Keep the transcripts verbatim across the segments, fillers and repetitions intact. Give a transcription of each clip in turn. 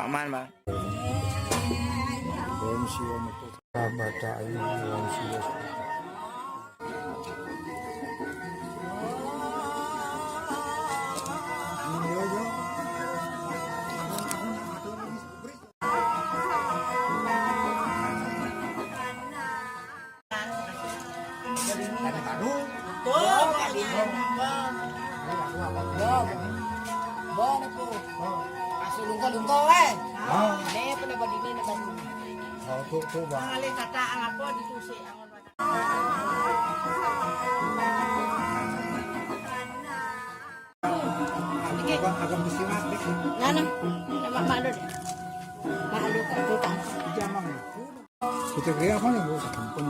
Aman, Bang. Om Siwa Metu. Baca ini Om Siwa. Tuh, Pak Dino. Bon, aku. Bon, aku. Kasih lungka-lungka, eh. Ah. Ini apa nih, Pak Dino, nih, Pak Dino? Oh, tuh, tuh, Bang. Ngalih kata apa gitu sih, angon. Agak, agak mesti mati. Ngano? Nama Mak Dut. Mak Dut, Dut. Jangan. Kita kira apa nih, Bu? Sampun.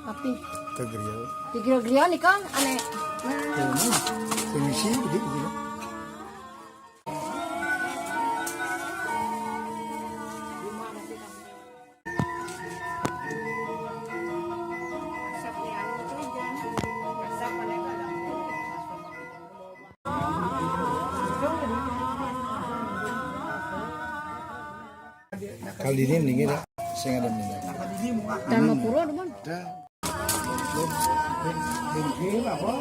Tapi kita kira. Di griya-griya nika aneh. Ini, ini sih, gitu, gitu. Kali ini mendingin ya, sing ada mendingan. Tambah pura, teman. Dah. Mungkin apa?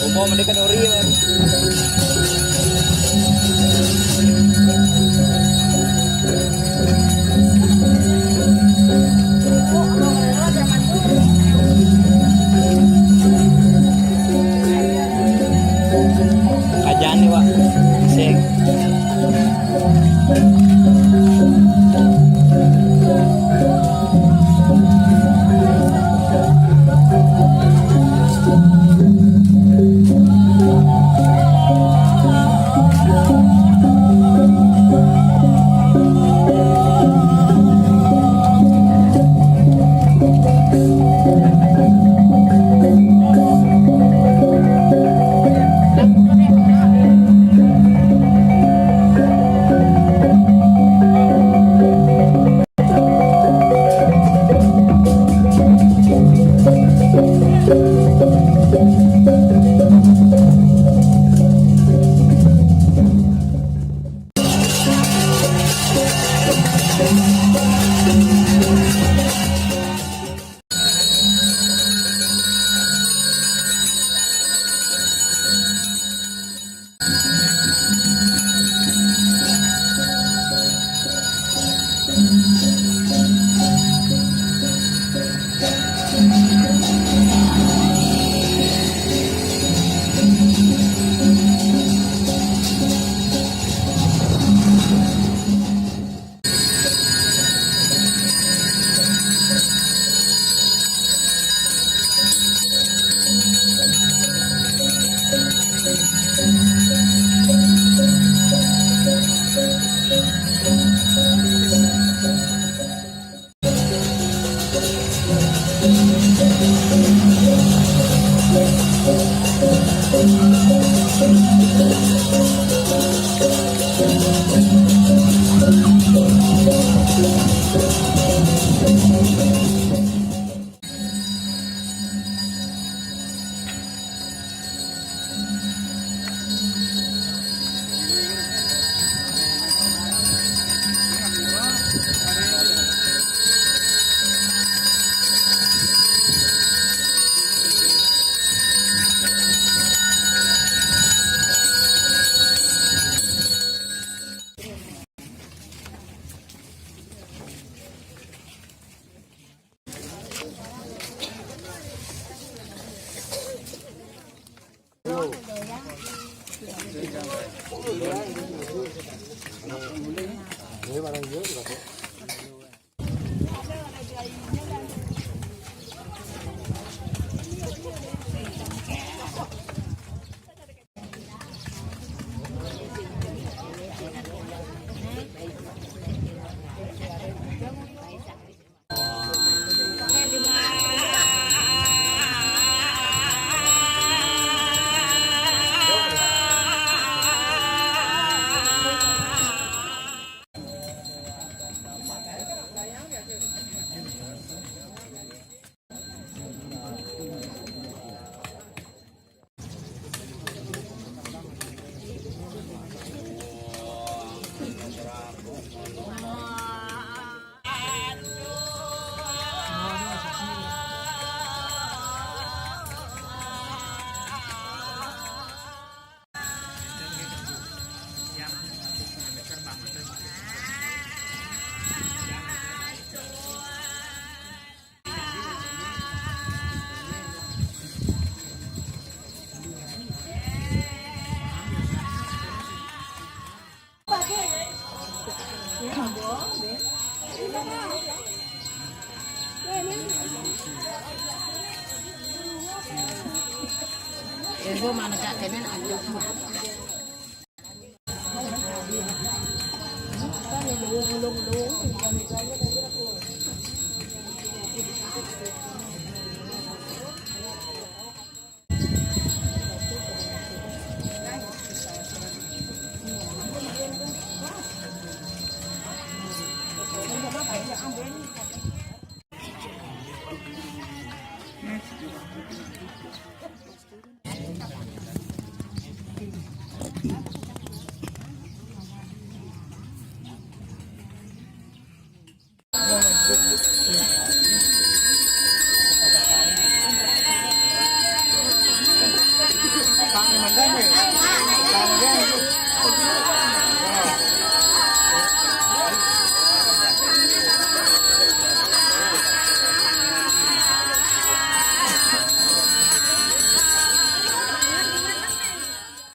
Umum, ini kan ori, Bang. Kajani, Wak. Sing.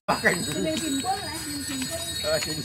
Pakai dulu. Yang simpel lah, yang simpel. Oh, sini.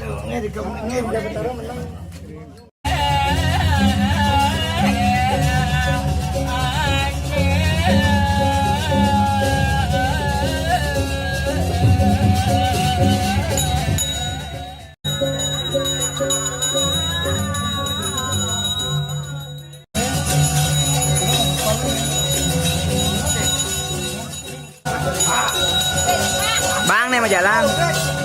Kalau nggak di kampung ini udah ketaruh menang. Bang, nih mau jalan.